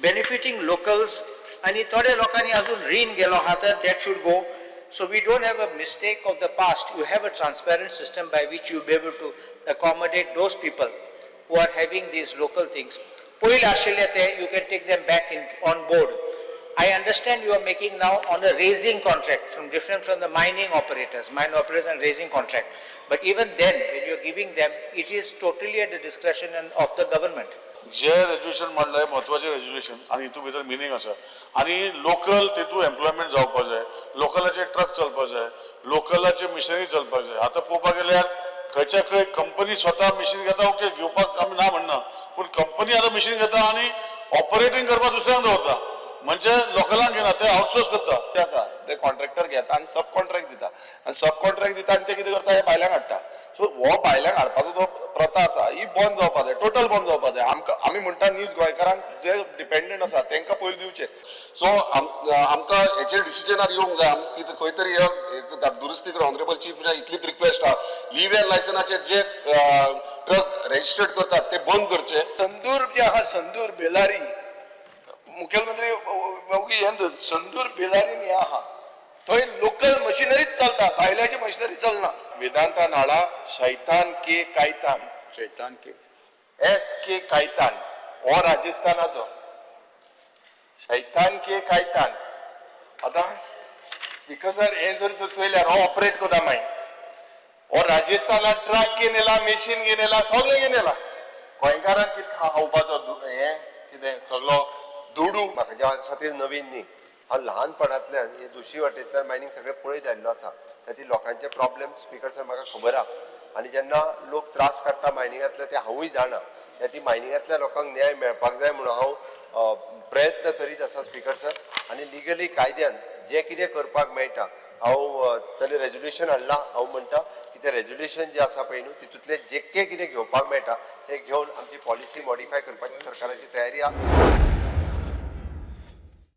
benefiting locals आनी थोड्या लोकांनी अजून रीण गेलो आहा तर that should go. So we don't have a mistake of the past. You have a transparent system by which you be able to accommodate those people who are having these local things. पयलीं आशिल्ले ते you can take them back in on board. I understand you are making now on a raising contract from different from the mining operators, mine operators and raising contract. But even then, when you are giving them, it is totally at the discretion of the government. J resolution मांडलं हे म्हत्वाचें resolution आनी हितून भितर meaning आसा आनी local तितून employment जावपा जाय, लोकलाचे ट्रक चलपा जाय, लोकलाचे मिशनरी चलपाक जाय. आतां पळोवपाक गेल्यार खंयच्या खंय कंपनी स्वता मिशीन घेता, ओके, घेवपाक आमी ना म्हणना, पूण कंपनी आतां मिशीन घेता आनी ऑपरेटींग करपाक दुसऱ्यांक दवरता, म्हणजे लोकलांक घेना, ते आउटसोर्स करता. ते आसा ते कॉन्ट्रॅक्टर घेता आनी सब कॉन्ट्रॅक्ट दिता आनी सब कॉन्ट्रॅक्ट दिता आनी ते कितें करता, हे भायल्यांक हाडटा. सो हो भायल्यांक हाडपाचो जो प्रथा आसा ही बंद जावपा जाय, टोटल बंद जावपा जाय. आमकां आमी म्हणटा नीज गोंयकारांक जे डिपेंडंट आसा तांकां पयलीं दिवचे. सो आमकां हेचेर डिसिजनार येवंक जाय. कितें खंय तरी एक दुरुस्ती कर. ऑनरेबल चीफ, इतलीच रिक्वेस्ट आहा, लीव अँड लायसनाचेर जे ट्रक रेजिस्टर्ड करतात ते बंद करचे. संदूर जे आहा, संदूर बेलारी, मुखेलमंत्री ओगी हें धर, संदूर बेलारीन हें आहा थंय लोकल मशिनरीच चलता, भायल्याची मशिनरी चलना. वेदांतान हाडा शैतान के कायतान, शैतान के एस के कायतान हो राजस्थानाचो शैतान के कायतान. आतां स्पीकर सर, हें जर तूं चोयल्यार हो ऑपरेट करता मागीर हो राजस्थानात ट्रक घेवन येयला, मेशीन घेवन येयला, सगळें घेवन येयला. गोंयकारांक कितें खावपाचो हें कितें सगळो दुडू. म्हाज्या खातीर नवीन न्ही. हांव ल्हानपणांतल्यान हे दुसरी वाटेंतल्यान मायनींग सगळें पळयत आयिल्लो आसा. ताची लोकांचे प्रॉब्लेम, स्पीकर सर, म्हाका खबर आहा आनी जेन्ना लोक त्रास काडटा मायनिंगांतले ते हांवूय जाणा. त्या ती मायनिंगांतल्या लोकांक न्याय मेळपाक जाय म्हणून हांव प्रयत्न करीत आसा, स्पीकर सर. आनी लिगली कायद्यान जें कितें करपाक मेळटा, हांव ताणें रेजोल्युशन हाडलां. हांव म्हणटा की तें रेजोल्युशन जें आसा पळय न्हू, तितूंतलें जे कितें घेवपाक मेळटा तें घेवन आमची पॉलिसी मॉडिफाय करपाची सरकाराची तयारी आहा.